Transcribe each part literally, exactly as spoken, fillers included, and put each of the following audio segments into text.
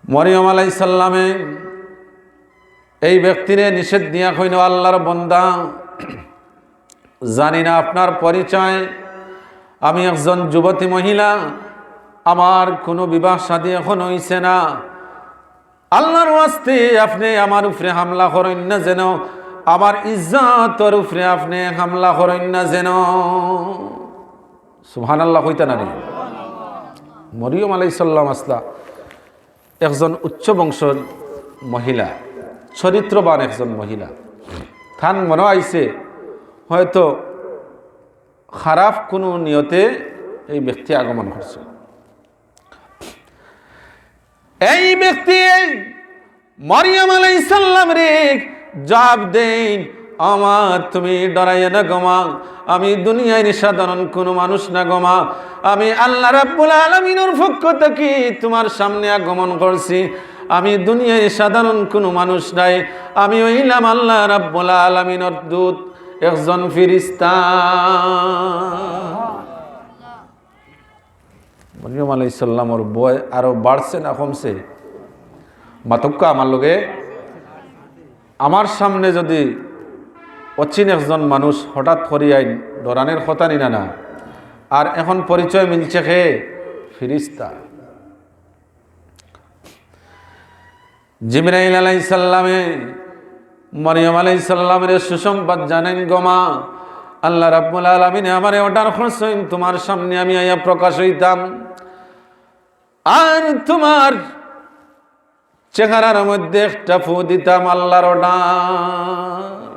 মরিয়ম আলাইহিস সালামে এই ব্যক্তিরে নিষেধ দিয়া কইন, "আল্লাহর বন্দা, জানি না আপনার পরিচয়, আমি একজন যুবতী মহিলা, আমার কোনো বিবাহ শাদী এখন হইছে না। আল্লাহর ওয়াস্তে আপনে আমার উপরে হামলা করইন না যেন, আমার ইজ্জতর উপরে আপনে হামলা করইন না যেন।" সুবহানাল্লাহ কইতা না নি? মরিয়ম আলাইহিস সালাম আছলা একজন উচ্চ বংশর মহিলা, চরিত্রবান একজন মহিলা। তান মনো আইছে হয়তো খারাপ কোনো নিয়তে এই ব্যক্তি আগমন করছে। এই ব্যক্তি এই মরিয়ম আলাইহিস সালামরে জবাব দেইন, "ও মা, তুমি ডরাইও না গো মা, আমি দুনিয়ার সাধারণ কোনো মানুষ না গো মা, আমি আল্লাহ রাব্বুল আলামিনর পক্ষ থাকি তোমার সামনে আগমন করছি, আমি দুনিয়ার সাধারণ কোনো মানুষ নায়, আমি অইলাম আল্লাহ রাব্বুল আলামিনর দূত, একজন ফিরিস্তা।" মরিয়ম আলাইহিস সালামর ভয় আরো বাড়ছে না কমছে? মাতউক্কা আমার লগে। আমার সামনে যদি অচিন একজন মানুষ হঠাৎ করি আইন, ডরানির কথা নি না, না? আর এখন পরিচয় মিলছে কে? ফিরিস্তা। জিবরাইল আলাইহিস সালামে মরিয়ম আলাইহিস সালামরে সুসংবাদ জানাইন, "গো মা, আল্লাহ রাব্বুল আলামিনে আমারে অর্ডার করছইন, তোমার সামনে আমি আইয়া প্রকাশ হইতাম, আর তোমার চেহারার মধ্যে একটা ফু দিতাম, আল্লাহর অর্ডার।"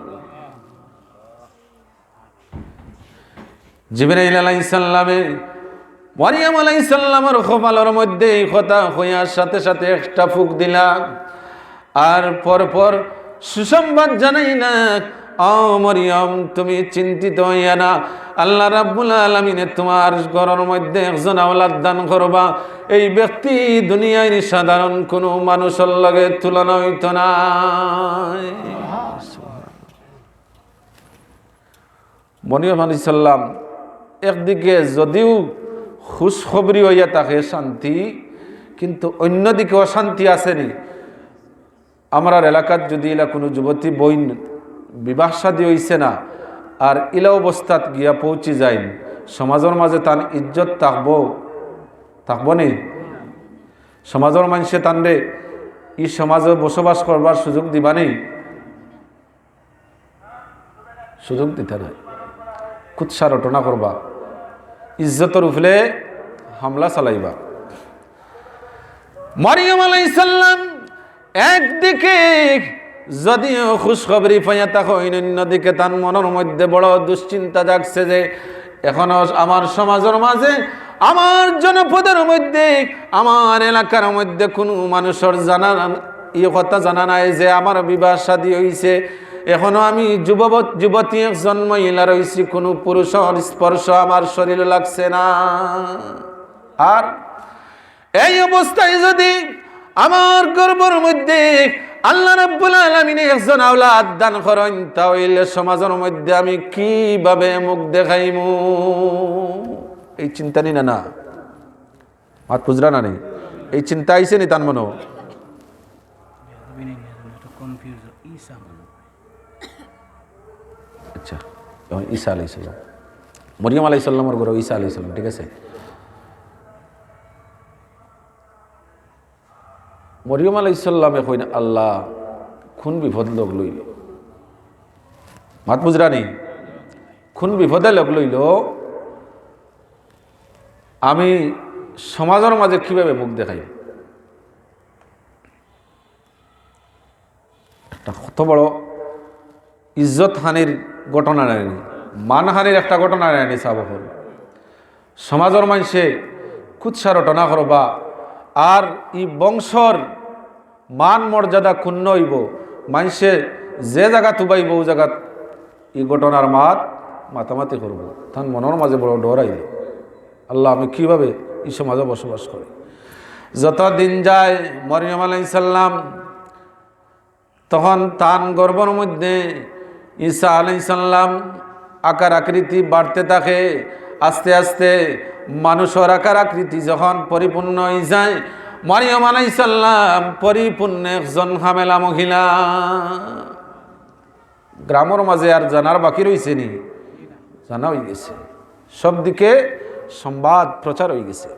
জিবরাইল আলাইহিস সালামে মরিয়ম আলাইহিস সালামর কপালর মধ্যে এই কথা কইয়ার সাথে সাথে একটা ফুক দিলা, আর পরপর সুসংবাদ জানাইলা, "ও মরিয়ম, তুমি চিন্তিত হইয়া না, আল্লাহ রাব্বুল আলামিনে তোমার ঘরর মধ্যে একজন আওলাদ দান করবা। এই ব্যক্তি দুনিয়ার সাধারণ কোনো মানুষর লগে তুলনা হইতো না।" মরিয়ম আলাইহিস সালাম একদিকে যদিও খুশখবরি হইয়া থাকে শান্তি, কিন্তু অন্যদিকে অশান্তি আছে নি? আমরার এলাকাত যদি ইলা কোনো যুবতী বইন বিবাহ শাদী হইছে না, আর ইলা অবস্থাত গিয়া পৌঁছি যাইন, সমাজর মাঝে তান ইজ্জত থাকবো? থাকবো নি? সমাজর মানষে তানরে ই সমাজে বসবাস করবার সুযোগ দিবা নি? সুযোগ দিতা নায়। কুৎসা রটনা করবা, ইজ্জতর উপরে হামলা চালাইবা। মরিয়ম আলাইহিস সালাম একদিকে যদিও খুশখবরি পাইয়া থাকইন, অন্যদিকে তান মনর মধ্যে বড় দুশ্চিন্তা জাগছে যে এখনো আমার সমাজর মাঝে, আমার জনপদর মধ্যে, আমার এলাকার মধ্যে কোনো মানুষর জানা, ই কথা জানা নাই যে আমার বিবাহ শাদী হইছে। এখনো আমি যুববত-, যুবতী একজন মহিলা রইছি, কোনো পুরুষর স্পর্শ আমার শরীরে লাগছে না। আর এই অবস্থায় যদি আমার গর্ভর মধ্যে আল্লাহ রাব্বুল আলামিনে একজন আওলাদ দান করইন, তা অইলে সমাজর মধ্যে আমি কিভাবে মুখ দেখাইমু? এই চিন্তা নি না, না? মাত বুঝরা না নি? এই চিন্তা আইছে নি তান মনো? আচ্ছা, এখন ঈসা আলাইহিস সালাম, মরিয়ম আলাইহিস সালামর ঘরো ঈসা আলাইহিস সালাম, ঠিক আছে? মরিয়ম আলাইহিস সালামে কইন, "আল্লাহ, কোন বিপদ লগ লইল?" মাত বুঝরা নি? কোন বিপদে লগ লইল? আমি সমাজর মাঝে কিভাবে মুখ দেখাই? একটা কত বড় ইজ্জত হানির ঘটনা নায়নি, মানহানির একটা ঘটনা নায়নি সাব অকল। সমাজর মানষে কুৎসা রটনা করবা, আর ই বংশর মান মর্যাদা ক্ষুণ্ণ অইবো। মানষে যে জাগাত উবাইবো, অউ জাগাত ই ঘটনার মাত মাতামাতি করবো। তান মনর মাঝে বড় ডর আইলো, "আল্লাহ, আমি কিভাবে ই সমাজো বসবাস করি?" যত দিন যায়, মরিয়ম আলাইহিস সালাম তখন তান গর্ভর মধ্যে ঈসা আলাইহিস সালাম আকার আকৃতি বাড়তে থাকে। আস্তে আস্তে মানুষর আকার আকৃতি যখন পরিপূর্ণ হয়ে যায়, মরিয়ম আলাইহিস সালাম পরিপূর্ণ একজন হামেলা মহিলা। গ্রামর মাঝে আর জানার বাকি রইছে নি? জানা অইগেছে, সব দিকে সংবাদ প্রচার অইগেছে।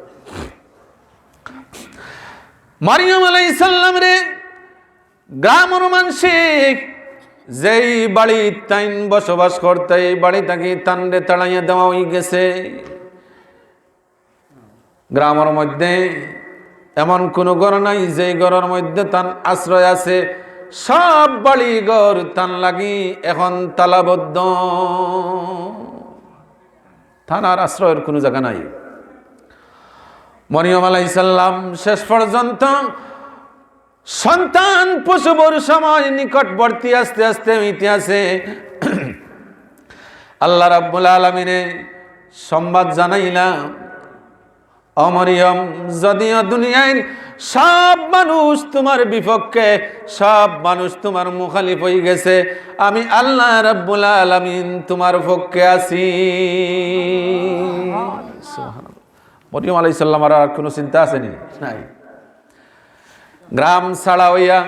মরিয়ম আলাইহিস সালামরে গ্রামর মানষে যেই বাড়িত তাইন বসবাস করতা, এই বাড়ি থাকি তানরে তাড়াইয়া দেওয়া অইগেছে। গ্রামর মধ্যে এমন কুনু ঘর নাই যেই ঘরর মধ্যে তান আশ্রয় আছে। সব বাড়ি ঘর তান লাগি এখন তালাবদ্ধ। তান আর আশ্রয়র কুনু জাগা নাই। মরিয়ম আলাইহিস সালাম শেষ পর্যন্ত সন্তান প্রসবর সময় নিকটবর্তী, আস্তে আস্তে অইতে আছে। আল্লাহ রাব্বুল আলামিনে সংবাদ জানাইলা, "ও মরিয়ম, যদিও দুনিয়ার সব মানুষ তুমার বিপক্ষে, সব মানুষ তুমার মুখালিফ অইগেছে, আমি আল্লাহ রাব্বুল আলামিন তুমার পক্ষে আছি।" সুবহানাল্লাহ। মরিয়ম আলাইহিস সালামর আর কুনু চিন্তা আছে নি? নাই। গ্রাম ছাড়া অইয়া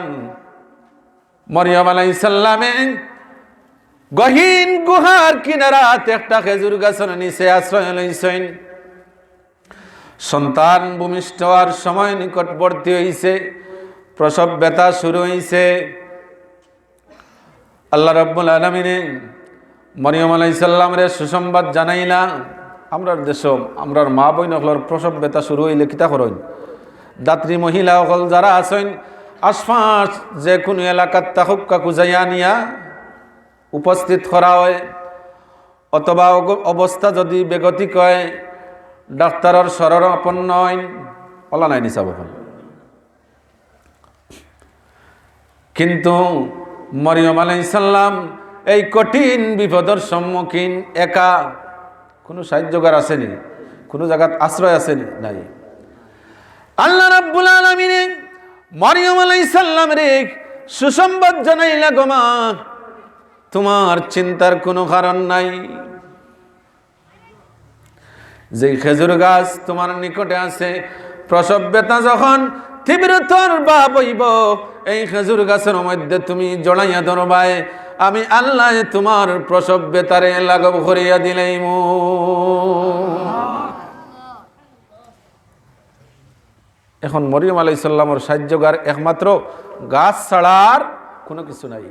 মরিয়ম আলাইহিস সালামে গহীন গুহার কিনারাত একটা খেজুর গাছর নিচে আশ্রয় লইছইন। সন্তান ভূমিষ্ঠ অওয়ার সময় নিকটবর্তী অইছে, প্রসব ব্যথা শুরু অইছে। আল্লাহ রাব্বুল আলামিনে মরিয়ম আলাইহিস সালামরে সুসংবাদ জানাইলা। আমরার দেশো, আমরার মা বইন অকলর প্রসব ব্যথা শুরু অইলে কিতা করইন? ধাত্রী মহিলা অকল যারা আছইন, আশপাশ যে কুনু এলাকাত থাকউক্কা, খুজাইয়া আনিয়া উপস্থিত করা অয়, অথবা অগ-, অবস্থা যুদি বেগতিক অয়, ডাক্তারর শরণাপন্ন অইন, অলা নায় নি সাব অকল। কিন্তু মরিয়ম আলাইহিস সালাম এই কঠিন বিপদর সম্মুখীন একা, কুনু সাহায্যকার আছে নি, কুনু জাগাত আশ্রয় আছে নি? নাই। আল্লাহ রাব্বুল আলামিনে মরিয়ম আলাইহিস সালামরে সুসংবাদ জানাইলা, "গো মা, তুমার চিন্তার কুনু কারণ নাই।" যেই খেজুর গাছ তুমার নিকটে আছে, প্রসব ব্যথা যখন তীব্রতর ভাব অইবো, এই খেজুর গাছর মধ্যে তুমি জড়াইয়া ধরবায়, আমি আল্লায় তুমার প্রসব ব্যথারে লাঘব করিয়া দিলাইমু। এখন মরিয়ম আলাইহিস সালামর সাহায্যকার একমাত্র গাছ ছাড়া আর কুনু কিছু নাই।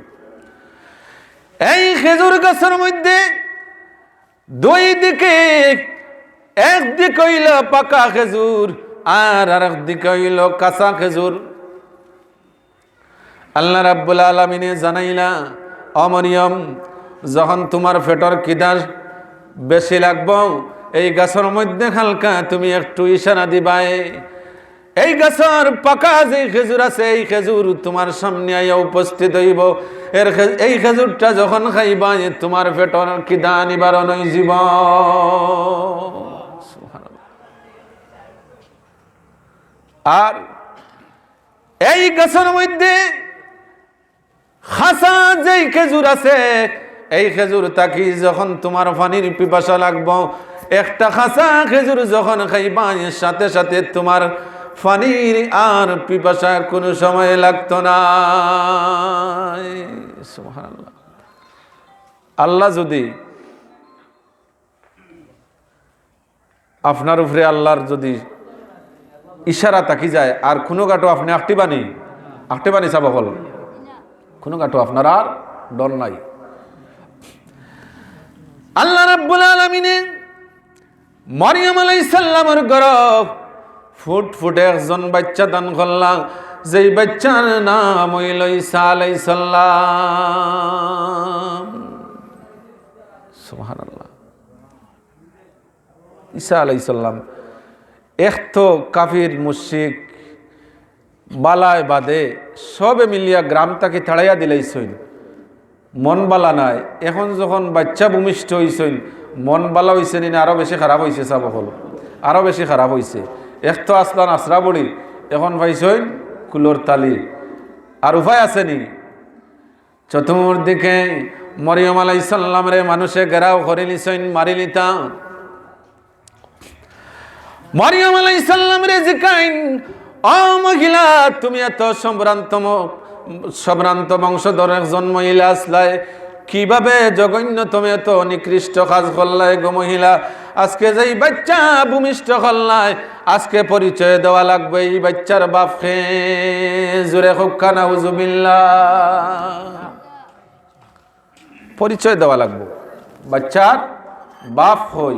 এই খেজুর গাছর মধ্যে দুই দিকে, এক দিক অইলো পাকা খেজুর, আর আরেক দিকে অইলো কাঁচা খেজুর। আল্লাহ রাব্বুল আলামিনে জানাইলা, "ও মরিয়ম, যখন তুমার পেটর খিদা বেশি লাগবো, এই গাছর মধ্যে হালকা তুমি একটু ইশারা দিবায়।" এই গাছর পাকা যে খেজুর আছে, এই খেজুর তুমার সামনে আইয়া উপস্থিত অইবো। এর খে-, এই খেজুরটা যখন খাইবায়, তুমার পেটর খিদা নিবারণ অইযিবো। সুবহানাল্লাহ। আর এই গাছর মধ্যে কাঁচা যেই খেজুর আছে, এই খেজুর থাকি যখন তুমার পানির পিপাসা লাগবো, একটা কাঁচা খেজুর যখন খাইবায়, সাথে সাথে তুমার পানির আর পিপাসা কুনু সময় লাগতো না। সুবহানাল্লাহ। আল্লাহ যুদি আপনার উপরে আল্লাহর যুদি ইশারা থাকি যায়, আর কুনু গাটো আপনে আটকিবা নি, আটকিবা নি সাব অকল, কুনু গাটো আপনার আর ডর নাই। আল্লাহ রাব্বুল আলামিনে মরিয়ম আলাইহিস সালামর গর্ভো ফুটফুটে একজন বাইচ্চা দান করলা, যেই বাইচ্চার নাম অইলো ঈসা আলাইহিস সালাম। সুবহানাল্লাহ। ঈসা আলাইহিস সালাম, এক তো কাফির মুশরিক বালায় বাদে সবে মিলিয়া গ্রাম থাকি তাড়াইয়া দিলাইছইন, মন বালা নাই। এখন যখন বাইচ্চা ভূমিষ্ঠ অইছইন, মন বালা অইছে নি না আরো বেশি খারাপ অইছে? সাব অকল, আরো বেশি খারাপ অইছে। এক তো আছলা নাছরা বুড়ি, এখন পাইছইন কুলর তালি, আর উপায় আছে নি? চতুর্দিকে মরিয়ম আলাইহিস সালামরে মানুষে ঘেরাও করিলিছইন, মারিলিতা। মরিয়ম আলাইহিস সালামরে জিকাইন, ও মহিলা, তুমি এত সম্ভ্রান্ত ম-, সম্ভ্রান্ত বংশধর একজন মহিলা আছলায়, কিভাবে জঘন্যতম এত নিকৃষ্ট কাজ করলায় গো মহিলা? আজকে যেই বাচ্চা ভূমিষ্ঠ করলায়, আজকে পরিচয় দেওয়া লাগবো এই বাচ্চার বাপ কে। জোরে কউক্কা নাউজুবিল্লাহ। পরিচয় দেওয়া লাগবো, বাচ্চার বাপ কই,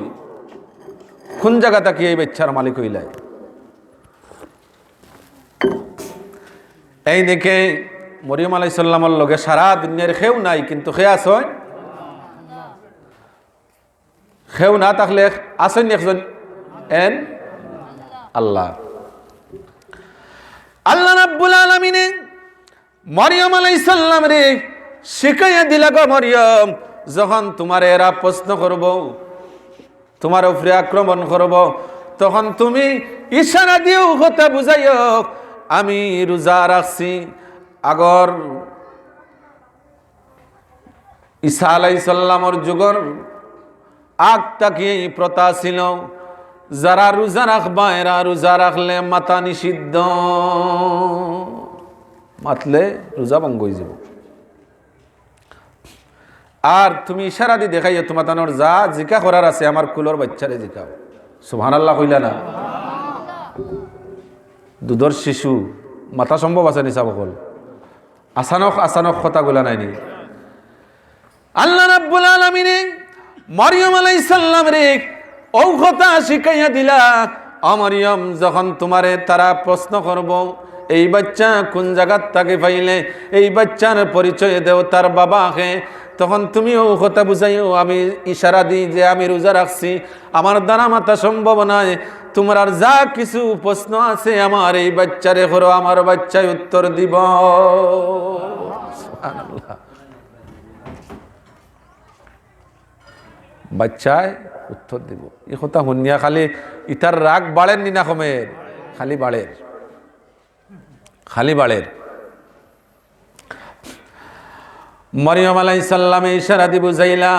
কোন জাগা থাকি এই বাচ্চার মালিক অইলায়। এই দেখে মরিয়ম আলাইহিস সালামর লগে সারা দুনিয়ার কেউ নাই, কিন্তু কে আছইন? কেউ না থাকলে আছইন একজন, এন আল্লাহ। আল্লাহ রাব্বুল আলামিনে মরিয়ম আলাইহিস সালামরে শিখাইয়া দিলা, গো মরিয়ম, যখন তুমারে এরা প্রশ্ন করবো, তুমার উপরে আক্রমণ করবো, তখন তুমি ইশারা দিও, কথা বুঝাইও, আমি রোজা রাখছি। আগর ঈসা আলাইহিস সালামর যুগর আগ থাকি এই প্রথা ছিল, যারা রোজা রাখবা, এরা রোজা রাখলে মাতা নিষিদ্ধ, মাতলে রোজা ভঙ্গ অইযিবো। আর তুমি ইশারা দি দেখাইও, তুমাতানর যা জিকা করার আছে, আমার কুলর বাচ্চারে জিকাও। সুবহানাল্লাহ কইলা না? দুধর শিশু, মাতা সম্ভব আছে নি সাব অকল? আচানক আচানক কথাগুলা নায়নি। আল্লাহ রাব্বুল আলামিনে মরিয়ম আলাইহিস সালামরে অউ কথা শিখাইয়া দিলা, ও মরিয়ম, যখন তুমারে তারা প্রশ্ন করবো, এই বাচ্চা কোন জাগাত থাকি পাইলে, এই বাচ্চার পরিচয় দেও, তার বাবা কে, তখন তুমি অউ কথা বুঝাইও, আমি ইশারা দি যে আমি রোজা রাখছি, আমার দ্বারা মাতা সম্ভব নায়, তুমরার যা কিছু প্রশ্ন আছে আমার এই বাচ্চারে করো, আমার বাচ্চায় উত্তর দিবো। সুবহানাল্লাহ। বাচ্চায় উত্তর দিবো। ই কথা হুনিয়া খালি ইতার রাগ বাড়ের নি না কমের? খালি বাড়ের, খালি বাড়ের। মরিয়ম আলাইহিস সালামে ইশারা দি বুঝাইলা,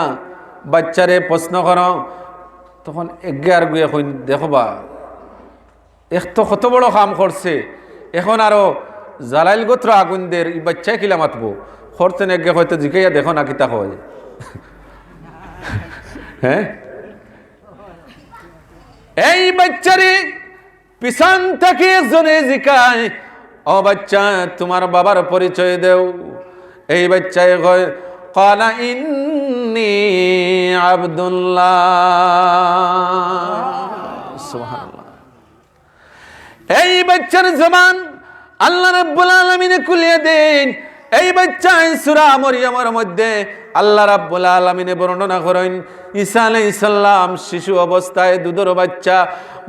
বাচ্চারে প্রশ্ন করো। তখন এগিয়ে আর গুয়ে কইন, দেখো বা, এক তো কত বড় কাম করছে, এখন আরো জ্বালাইল গোত্র আগুন দের, ই বাচ্চায় কিলা মাতবো? করতে না গিয়ে হয়তো জিকাইয়া দেখো না কিতা কয়। হ্যাঁ, এই বাচ্চারে পিছন থাকি একজনে জিকায়, "ও বাচ্চা, তুমার বাবার পরিচয় দেও।" এই বাচ্চায় কয়, "ক্বালা ইন্নী আব্দুল্লাহ।" সুবহানাল্লাহ। এই বাচ্চার জবান আল্লাহ রাব্বুল আলামিনে খুলিয়া দেইন। এই বাচ্চায় সূরা মরিয়মর মধ্যে আল্লাহ রাব্বুল আলামিনে বর্ণনা করইন, ঈসা আলাইহিস সালাম শিশু অবস্থায় দুধর বাচ্চা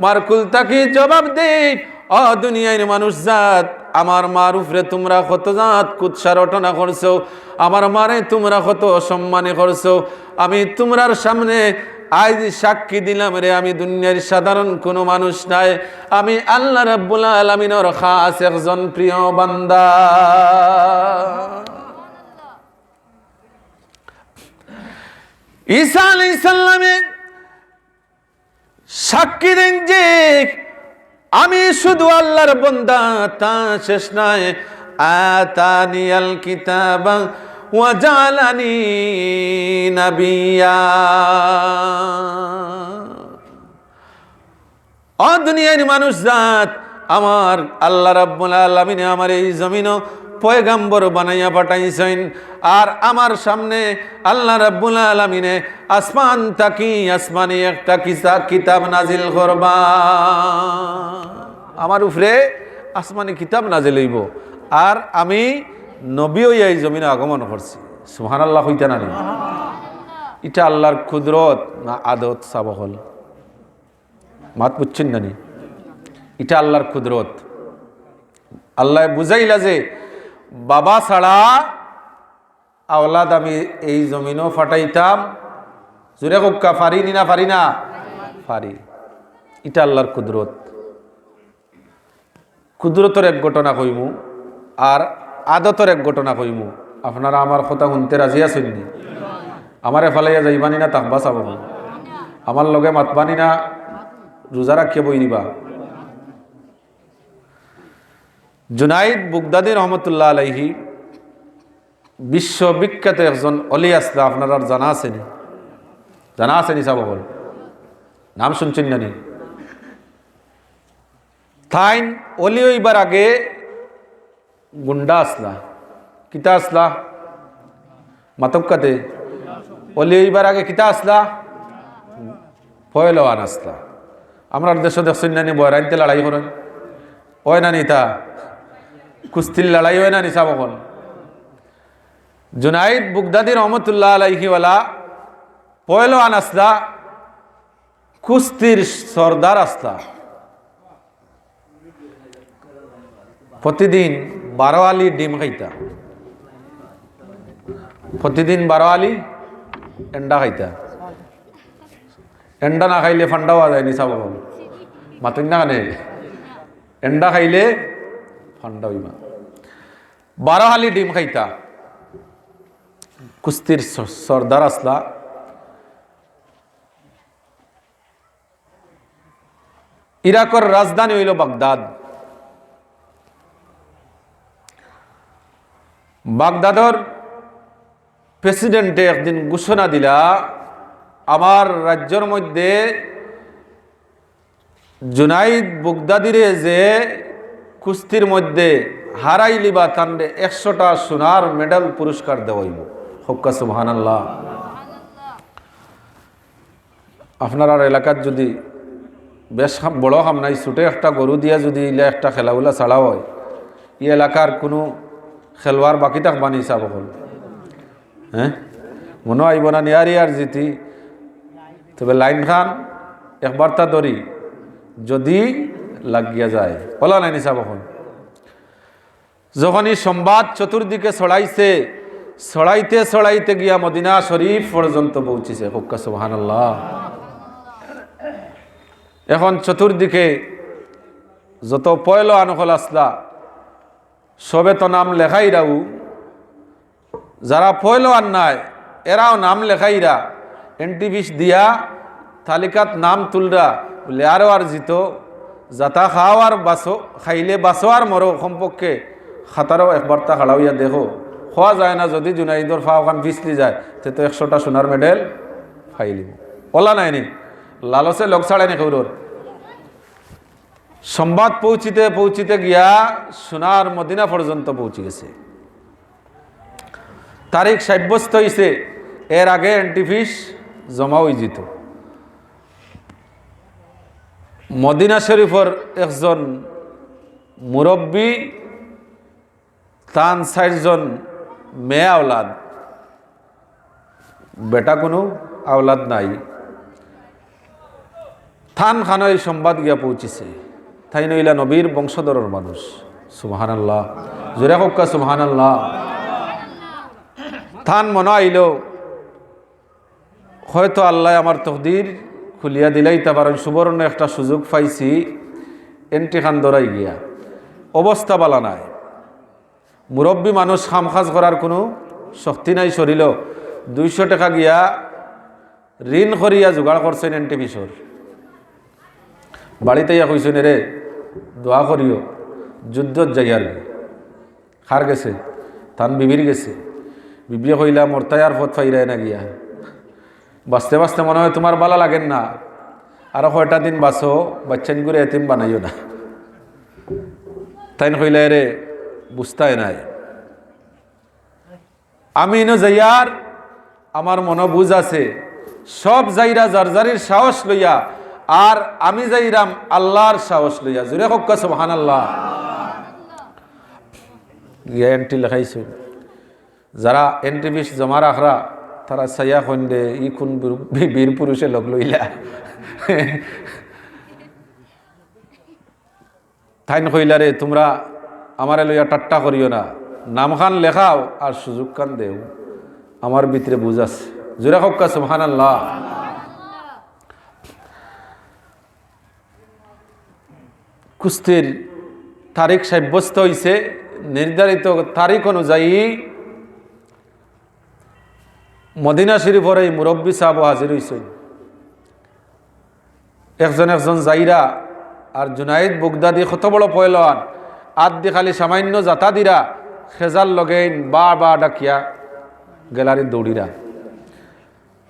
মার কুল থাকি জবাব দেইন, "ও দুনিয়ার মানুষ জাত, আমার মার উপরে তুমরা কত জাত কুৎসা রটনা করছো, আমার মারে তুমরা কত অসম্মানী করছো। আমি তুমরার সামনে আইজ সাক্ষী দিলাম রে, আমি দুনিয়ার সাধারণ কোনো মানুষ নায়, আমি আল্লাহ রাব্বুল আলামিনর খাস একজন প্রিয় বান্দা।" ঈসা আলাইহিস সালামে সাক্ষী দেন যে আমি শুধু আল্লাহর বান্দা, তা শেষ নয়। আতানিয়াল কিতাবা ওয়া জাআলানি নাবিয়্যা। ও দুনিয়ার মানুষ জাত, আমার আল্লাহ রাব্বুল আলামিনে আমার এই জমিনো পয়গাম্বর বানাইয়া পাঠাইছইন। আর আমার সামনে আল্লাহ রাব্বুল আলামিনে আসমান থাকি আসমানি একটা কিসা-, কিতাব নাজিল করবা। আমার উপরে আসমানি কিতাব নাজিল অইবো। আর আমি নবী অইয়া এই জমিনো আগমন করছি। সুবহানাল্লাহ কইতা না নি? ইটা আল্লাহর কুদরত না আদত সাব অকল? মাত বুঝছইন না নি? ইটা আল্লাহর কুদরত। আল্লায় বুঝাইলা যে বাবা ছাড়া আওলাদ আমি এই জমিনো ফাটাইতাম। জোরে কউক্কা, পারি নি না পারি না? পারি। ইটা আল্লাহর কুদরত। কুদরতর এক ঘটনা কইমু, আর আদতর এক ঘটনা কইমু। আপনারা আমার কথা হুনতে রাজি আছইন নি? আমারে ফালাইয়া যাইবা নি না থাকবা সাব অকল? আমার লগে মাতবা নি না রোজা রাখিয়া বই দিবা? জুনাইদ বুগদাদি রহমতুল্লাহ আলাইহি বিশ্ববিখ্যাত একজন অলি আছলা, আপনারার জানা আছে নি? জানা আছে নি সাব অকল? নাম শুনছইন না নি? তাইন অলি অইবার আগে গুন্ডা আছলা। কিতা আছলা? মাতউক্কাতে। অলি অইবার আগে কিতা আছলা? পয়লওয়ান আছলা। আমরার দেশো দেখছইন না নি, বয়রাইন্তে লড়াই করইন? অয় না নি তা? কুস্তির লড়াই অয় না নি সাব অকল? জুনাইদ বুগদাদি রহমতুল্লাহ আলাইহি ওয়ালা পয়লওয়ান আছলা, কুস্তির সর্দার আছলা। প্রতিদিন বারো আলি ডিম খাইতা, প্রতিদিন বারো আলি এন্ডা খাইতা। এন্ডা না খাইলে ফান্ডা অওয়া যায় নি সাব অকল? মাতইন না কেনে? এন্ডা খাইলে ফান্ডা অইবা। বারো আলি ডিম খাইতা। কুস্তির স-, সর্দার আছলা। ইরাকর রাজধানী অইলো বাগদাদ। বাগদাদর প্রেসিডেন্টে একদিন ঘোষণা দিলা, আমার রাজ্যর মধ্যে জুনাইদ বুগদাদিরে যে কুস্তির মধ্যে হারাইলিবা, তানরে একশোটা সোনার মেডেল পুরস্কার দেওয়া অইবো। কউক্কা সুবহানাল্লাহ। আপনারার এলাকাত যুদি বেশ কাম, বড় কাম নাই, ছোট একটা গরু দিয়া যুদি ইলা একটা খেলাধুলা ছাড়া অয়, ই এলাকার কুনু খেলোয়াড় বাকি থাকবা নি সাব অকল? হ্যাঁ, মনো আইবো না নি? আর ইয়ার জিতি, তবে লাইন খান একবারতা ধরি যুদি লাগিয়া যায়, অলা নায় নি সাব অকল? যখন ই সংবাদ চতুর্দিকে ছড়াইছে, ছড়াইতে ছড়াইতে গিয়া মদিনা শরীফ পর্যন্ত পৌঁছিছে। কউক্কা সুবহানাল্লাহ। এখন চতুর্দিকে যত পয়লওয়ান অকল আছলা, সবে তো নাম লেখাইরাউ, যারা পয়লওয়ান নায়, এরাও নাম লেখাইরা, এন্ট্রি ফিস দিয়া তালিকাত নাম তুলরা, বুলে আরো আর জিতো, যাতা খাও আর বাঁচো, খাইলে বাঁচো আর মরো, কমপক্ষে খাতারো একবারতা খাড়া অইয়া দেখো। কওয়া যায় না, যুদি জুনাইদর ফাও খান ফিসলি যায়, তে তো একশোটা সোনার মেডেল পাইলিবো। অলা নায় নি? লালচে লগ ছাড়ে নি কেউরর। সংবাদ পৌঁছিতে পৌঁছিতে গিয়া সোনার মদিনা পর্যন্ত পৌঁছি গেছে। তারিখ সাব্যস্ত অইছে, এর আগে এন্ট্রি ফিস জমা অইযিতো। মদিনা শরীফর একজন মুরব্বি, তান চাইরজন মেয়ে আওলাদ, বেটা কুনু আওলাদ নাই। তান কানো ই সংবাদ গিয়া পৌঁছিছে, তাইন অইলা নবীর বংশধরর মানুষ। সুবহানাল্লাহ, জোরে কউক্কা সুবহানাল্লাহ। তান মনো আইলো, হয়তো আল্লায় আমার তকদির খুলিয়া দিলাইতা পারইন, সুবর্ণ একটা সুযোগ পাইছি, এন্ট্রি খান ধরাই গিয়া। অবস্থা বালা নায়, মুরব্বি মানুষ, কাম কাজ করার কুনু শক্তি নাই শরীলো। দুইশো টেকা গিয়া ঋণ করিয়া জোগাড় করছইন এন্ট্রি ফিসর। বাড়িত আইয়া কইছইন, "এরে, দোয়া করিও, যুদ্ধত যাইয়ার।" কার গেছে? তান বিবির গেছে। বিবিয়ে কইলা, "মরতায় আর পথ পাইরায় না গিয়া। বাঁচতে বাঁচতে মনো অয় তুমার বালা লাগের না। আরো কয়টা দিন বাঁচো, বাইচ্চাইনগুরে এতিম বানাইও না।" তাইন কইলা, "এরে, বুঝতায় নায়। আমি ইনো যাইয়ার, আমার মনো বুঝ আছে, সব যাইরা যার যারির সাহস লইয়া, আর আমি যাইরাম আল্লার সাহস লইয়া।" জোরে কউক্কা সুবহানাল্লাহ। গিয়া এন্ট্রি লেখাইছইন। যারা এন্ট্রি ফিস জমা রাখরা, তারা চাইয়া কইন দে, "ই কুন বীর, বীর পুরুষে লগ লইলা?" তাইন কইলা, "রে, তুমরা আমারে লইয়া ঠাট্টা করিও না, নামখান লেখাও আর সুযোগখান দেও, আমার ভিতরে বুঝ আছে।" জোরে কউক্কা সুবহানাল্লাহ। কুস্তির তারিখ সাব্যস্ত অইছে, নির্ধারিত তারিখ অনুযায়ী মদিনা শরীফর এই মুরব্বি সাবও হাজির অইছইন। একজন একজন যাইরা, আর জুনাইদ বুগদাদি কত বড় পয়লওয়ান, আত দি খালি সামান্য জাতা দিরা, খেজার লগে ইন বা বা ডাকিয়া গ্যালারিত দৌড়িরা।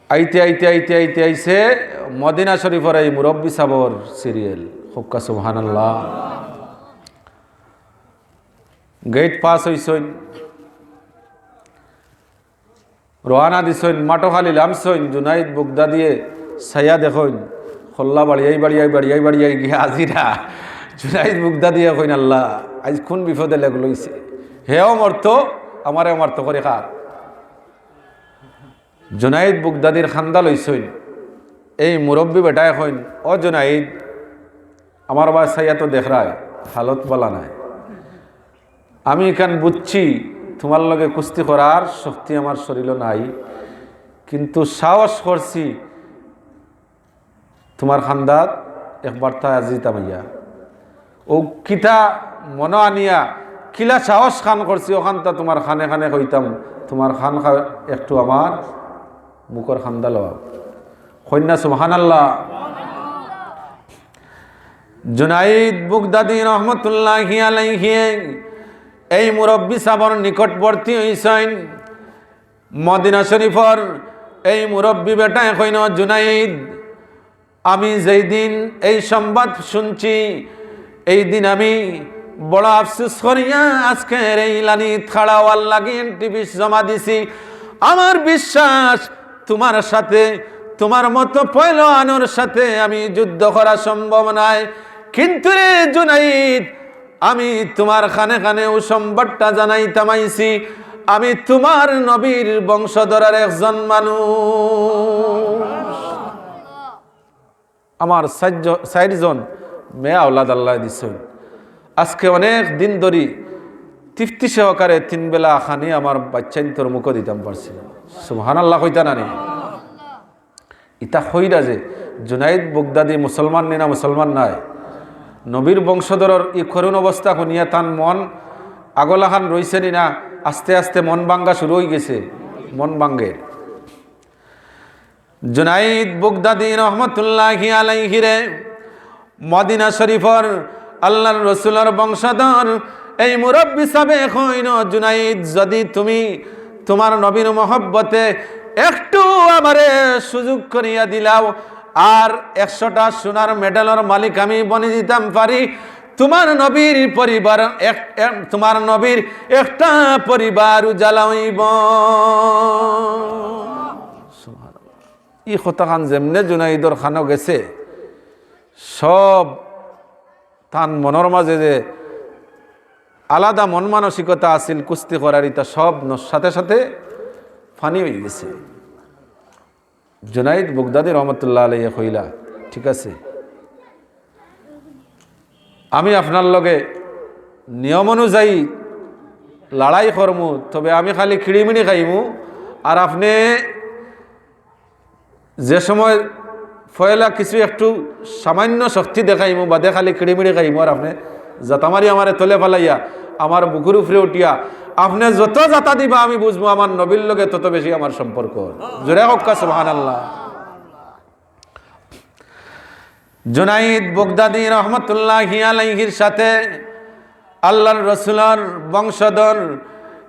আইতে আইতে আইতে আইতে আইছে মদিনা শরীফর এই মুরব্বী সাবর সিরিয়াল। কউক্কা সুবহানাল্লাহ। গেট পাস অইছইন, রওয়ানা দিছইন, মাঠো খালি লামছইন, জুনাইদ বুগদাদিয়ে চাইয়া দেখইন, কল্লা বাড়িয়াই বাড়িয়াই বাড়িয়াই বাড়িয়াই গিয়া আজিরা। জুনাইদ বুগদাদিয়ে কইন, "আল্লাহ, আইজ কুন বিপদে লেগ লইছে? হেও মরতো, আমারেও মারতো করি কার।" জুনাইদ বুগদাদির কান্দা লইছইন। এই মুরব্বী বেটায় কইন, "ও জুনাইদ, আমার বায় চাইয়া তো দেখরায়, হালত বালা নায়। আমি ইখান বুঝছি, তুমার লগে কুস্তি করার শক্তি আমার শরীলো নাই, কিন্তু সাহস করছি তুমার কান্দাত একবার তা আজি তামাইয়া। অউ কিতা মনো আনিয়া, কিলা সাহস খান করছি, অখানতা তুমার কানে কানে কইতাম, তুমার কান খা-, একটু আমার মুখর কান্দা লওয়া।" কইন না সুবহানাল্লাহ। জুনাইদ বুগদাদি রহমতুল্লাহি আলাইহি এই মুরব্বী সাবর নিকটবর্তী অইছইন। মদিনা শরীফর এই মুরব্বী বেটায় কইন, "জুনাইদ, আমি যেই দিন এই সংবাদ শুনছি, এই দিন আমি বড় আফসোস করিয়া আজকের এই লানিত খাড়া অওয়ার লাগি এন্ট্রি ফিস জমা দিছি। আমার বিশ্বাস, তুমার সাথে, তুমার মতো পয়লওয়ানর সাথে আমি যুদ্ধ করা সম্ভব নায়। কিন্তু রে জুনাইদ, আমি তুমার কানে কানে অউ সংবাদটা জানাইতাম আইছি, আমি তুমার নবীর বংশধরর একজন মানুষ।" আমার চাইরজ-, চাইরজন মেয়ে আওলাদ আল্লায় দিছইন। আজকে অনেক দিন ধরি তৃপ্তি সহকারে তিন বেলা খানি আমার বাইচ্চাইন্তর মুখো দিতাম পারছি না। সুবহানাল্লাহ কইতা না নি? ইতা কইরা যে জুনাইদ বুগদাদি মুসলমান নি না মুসলমান নায়? নবীর বংশধরর ই করুণ অবস্থা হুনিয়া তান মন আগলাখান রইছে নি না? আস্তে আস্তে মন ভাঙ্গা শুরু অইগেছে, মন ভাঙ্গের। জুনাইদ বুগদাদি রহমতুল্লাহি আলাইহিরে মদিনা শরীফর আল্লাহর রসুলর বংশধর এই মুরব্বী সাবে কইন, "জুনাইদ, যদি তুমি তুমার নবীর মহব্বতে একটু আমারে সুযোগ করিয়া দিলাও, আর একশোটা সোনার মেডেলর মালিক আমি বনি দিতাম পারি, তুমার নবীর পরিবার এক, এক, তুমার নবীর একটা পরিবার উজালা অইব।" সুবহানাল্লাহ। ই কথাখান যেমনে জুনাইদর কানো গেছে, সব তান মনর মাঝে যে আলাদা মন মানসিকতা আছিল কুস্তি করার, ইতা সব ন-, সাথে সাথে ফানি অইগেছে। জুনাইদ বুগদাদি রহমতুল্লাহ আলাইহি কইলা, "ঠিক আছে, আমি আপনার লগে নিয়ম অনুযায়ী লড়াই করমু, তবে আমি খালি কিড়িমিড়ি খাইমু, আর আপনে যে সময় পয়লা কিছু একটু সামান্য শক্তি দেখাইমু, বাদে খালি কিড়িমিড়ি খাইমু, আর আপনে জাতা মারি আমারে তলে ফালাইয়া আমার বুকুর উপরে উঠিয়া আপনে যত জাতা দিবা আমি বুঝমু আমার নবীর লগে তত বেশি আমার সম্পর্ক।" জোরে কউক্কা সুবহানাল্লাহ। জুনাইদ বুগদাদি রহমতুল্লাহি আলাইহির সাথে আল্লাহর রসুলর বংশধর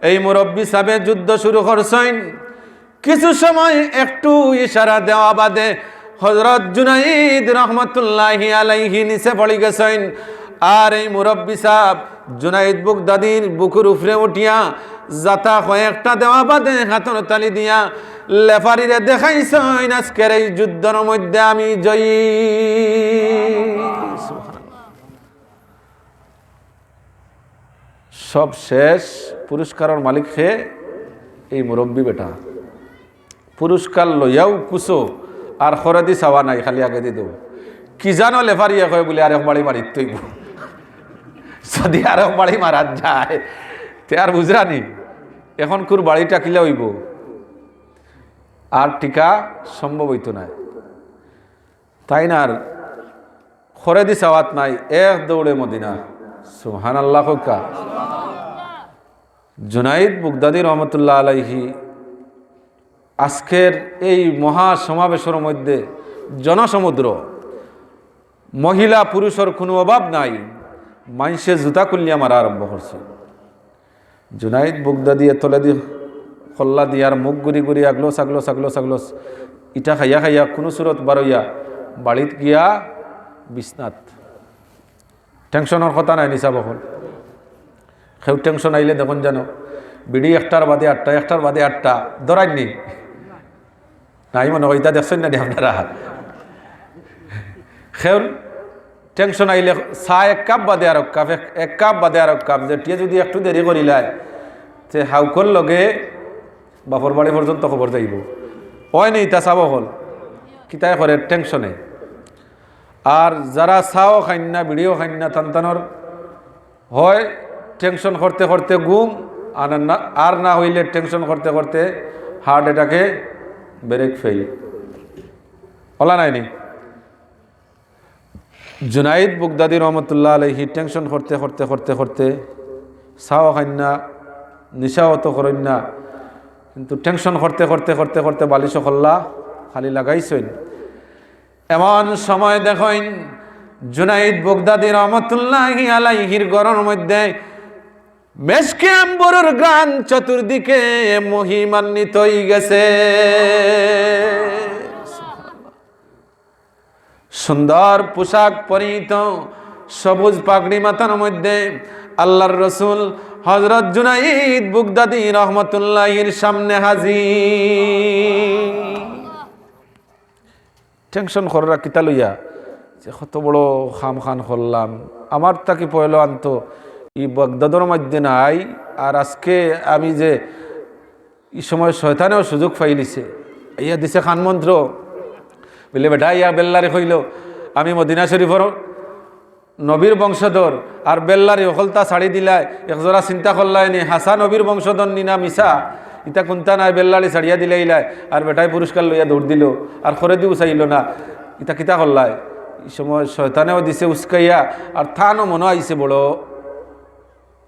এই মুরব্বী সাবে যুদ্ধ শুরু করছইন। কিছু সময় একটু ইশারা দেওয়া বাদে হযরত জুনাইদ রহমতুল্লাহি আলাইহি নিচে পড়ি গেছইন। আর এই মুরব্বী সাব জুনাইদ বুগদাদির বুকুর উপরে উঠিয়া জাতা কয়েকটা দেওয়া বাদে হাতর তালি দিয়া লেফারিরে দেখাইছইন, "আজকের এই যুদ্ধর মধ্যে আমি জয়ী।" সব শেষ, পুরস্কারর মালিক কে? এই মুরব্বী বেটা। পুরস্কার লইয়াও কুছো আর খরেদি চাওয়া নাই, খালি আগেদি দেও। কি জানো লেফারিয়ে কয় বুলে আরেক বাড়ি মারিত অইবো। যদি আরেক বাড়ি মারাত যায়, তে আর বুঝরা নি, এখন কুর বাড়িটা কিলা অইবো, আর টিকা সম্ভব অইতো নায়। তাইন আর খরেদি চাওয়াত নাই, এক দৌড়ে মদিনা। সুবহানাল্লাহ কউক্কা। জুনাইদ বুগদাদি রহমতুল্লাহ আলাইহি আজকের এই মহা সমাবেশর মধ্যে জনসমুদ্র, মহিলা পুরুষর কুনু অভাব নাই। মাইনষে জুতা খুলিয়া মারা আরম্ভ করছে। জুনাইদ বুগদাদিয়ে তলেদি কল্লা দিয়ার মুখ ঘুরি ঘুরি আগলছ, আগলছ, আগলছ, আগলছ। ইটা খাইয়া খাইয়া কুনু সুরত বারইয়া বাড়িত গিয়া বিছনাত। টেনশনর কথা নায় নি সাব অকল? কেউ টেনশন আইলে দেখইন জানো, বিড়ি একটার বাদে আটটা, একটার বাদে আটটা, ধরাইন নি? নাই মনে হয়, ইতা দেখছইন না নি আপনারা? কেউ টেনশন আইলে চা এক কাপ বাদে আরক কাপ, এক, এক কাপ বাদে আরক কাপ, যেটিয়ে যুদি একটু দেরি করিলায়, তে হাউকর লগে বাপর বাড়ি পর্যন্ত খবর যাইবো। অয় নি ইতা সাব অকল? কিতায় করে টেনশনে। আর যারা চাও খাইন না, বিড়িও খাইন না, তান তানর হয় টেনশন করতে করতে ঘুম, আর না, আর না হইলে টেনশন করতে করতে হার্ট অ্যাটাকে ব্রেক ফেইল। অলা নায় নি? জুনাইদ বুগদাদি রহমতুল্লাহ আলাইহি টেনশন করতে করতে করতে করতে চাও খাইন না, নিশাও তো করইন না, কিন্তু টেনশন করতে করতে করতে করতে বালিশো কল্লা খালি লাগাইছইন। এমন সময় দেখইন জুনাইদ বুগদাদি রহমতুল্লাহি আলাইহির ঘরর মধ্যে মেশকে আম্বরর ঘ্রাণ চতুর্দিকে মহিমান্বিত অইগেছে। সুন্দর পোশাক পরিহিত, সবুজ পাগড়ি মাথার মধ্যে আল্লাহর রসুল হযরত জুনাইদ বুগদাদি রহমতুল্লাহির সামনে হাজির। টেনশন কররা কিতা লইয়া, যে কত বড় কাম খান করলাম, আমার থাকি পয়লা আনতো ই বাগদাদর মধ্যে নাই, আর আজকে আমি যে ই সময় শয়তানেও সুযোগ পাইলিছে, ইয়া দিছে কান মন্ত্র, বলে, "বেটা, ইয়া বেল্লারে কইল, আমি মদিনা শরীফর নবীর বংশধর, আর বেল্লারি হকলতা ছাড়ি দিলায়, একজরা চিন্তা করলায় নি, হাছা নবীর বংশধর নি না মিছা, ইতা কুন্তা নায়, বেল্লারি ছাড়িয়া দিলাইলায়।" আর বেটায় পুরস্কার লইয়া দৌড় দিল, আর খরে দিও চাইল না, ইতা কিতা করলায়? ই সময় শয়তানেও দিছে উস্কাইয়া, আর তানও মনো আইছে বড়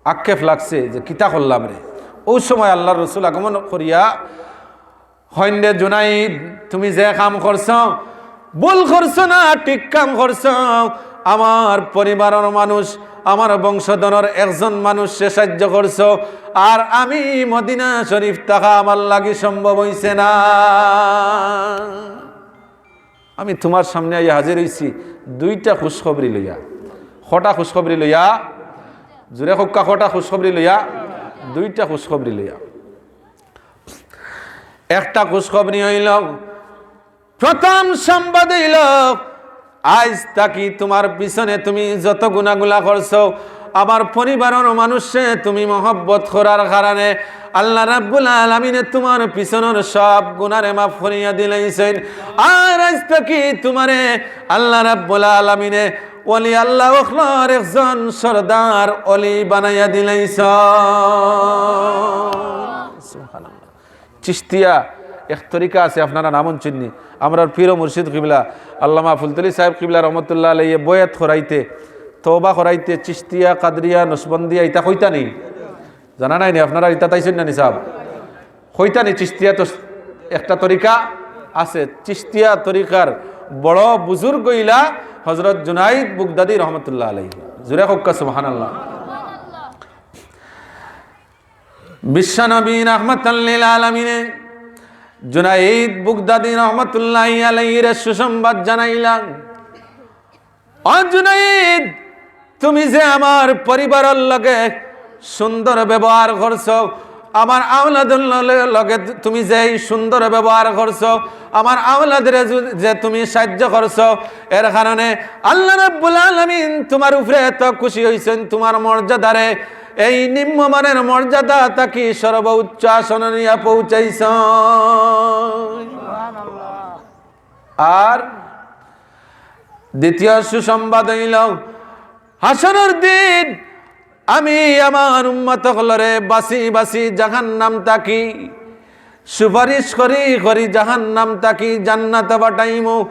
আক্ষেপ লাগছে যে কিতা করলাম রে। অউ সময় আল্লাহর রসুল আগমন করিয়া কইন, "রে জুনাইদ, তুমি যে কাম করছো, ভুল করছো না, ঠিক কাম করছো। আমার পরিবারর মানুষ, আমার বংশধরর একজন মানুষরে সাহায্য করছো, আর আমি মদিনা শরীফ থাকা আমার লাগি সম্ভব অইছে না।" আমি তুমার সামনে আইয়া হাজির অইছি দুইটা খুশখবরি লইয়া। কটা খুশখবরি লইয়া? জুরে কউক্কা, কটা খুশখবরি লইয়া? দুইটা খুশখবরি লইয়া। একটা খুশখবরি অইল, প্রথম সংবাদ অইল, আইজ থাকি তুমার পিছনে তুমি যত গুনাগুলা করছো, আমার পরিবারর মানুষরে তুমি মহব্বত করার কারণে আল্লাহ রাব্বুল আলামিনে তুমার পিছনর সব গুনারে মাফ করিয়া দিলাইছইন। আর আইজ থাকি তুমারে আল্লাহ রাব্বুল আলামিনে ওলি আল্লাহ অকলর একজন সর্দার ওলি বানাইয়া দিলাইছইন। সুবহানাল্লাহ। চিশতিয়া এক তরিকা আছে, আপনারা নাম হুনছইন নি? আমরার পীর ও মুর্শিদ কিবলা আল্লামা ফুলতলি সাহেব কিবলা রহমতুল্লাহ আলাইহি বয়াত করাইতে, তওবা করাইতে চিশতিয়া, কাদরিয়া, নকশবন্দিয়া ইতা কইতা নি? জানা নাই নি আপনারা? ইতা তাইছইন না নি সাব? কইতা নি? চিশতিয়া তো একটা তরিকা আছে, চিশতিয়া তরিকার বড় বুজুর্গ অইলা হযরত জুনাইদ বুগদাদি রহমতুল্লাহ আলাইহি। জুরে কউক্কা সুবহানাল্লাহ। বিশ্বনবী রাহমাতাল লিল আলামিনে জুনাইদ বুগদাদি রহমতুল্লাহি আলাইহিরে সুসংবাদ জানাইলা, "ও জুনাইদ, তুমি যে আমার পরিবারর লগে সুন্দর ব্যবহার করছো, আমার আওলাদর লগে, লগে তুমি যে এই সুন্দর ব্যবহার করছো, আমার আওলাদরে যে, যে তুমি সাহায্য করছো, এর কারণে আল্লাহ রাব্বুল আলামিন তুমার উপরে এত খুশি অইছইন, তুমার মর্যাদারে এই নিম্নমানের মর্যাদা থাকি সর্বোচ্চ আসনে নিয়া পৌঁছাইছইন।" আর দ্বিতীয় সুসংবাদ অইল, হাশরর দিন আমি আমার উম্মত অকলরে বাছি বাছি জাহান্নাম থাকি সুপারিশ করি করি জাহান্নাম থাকি জান্নাত পাঠাইমু।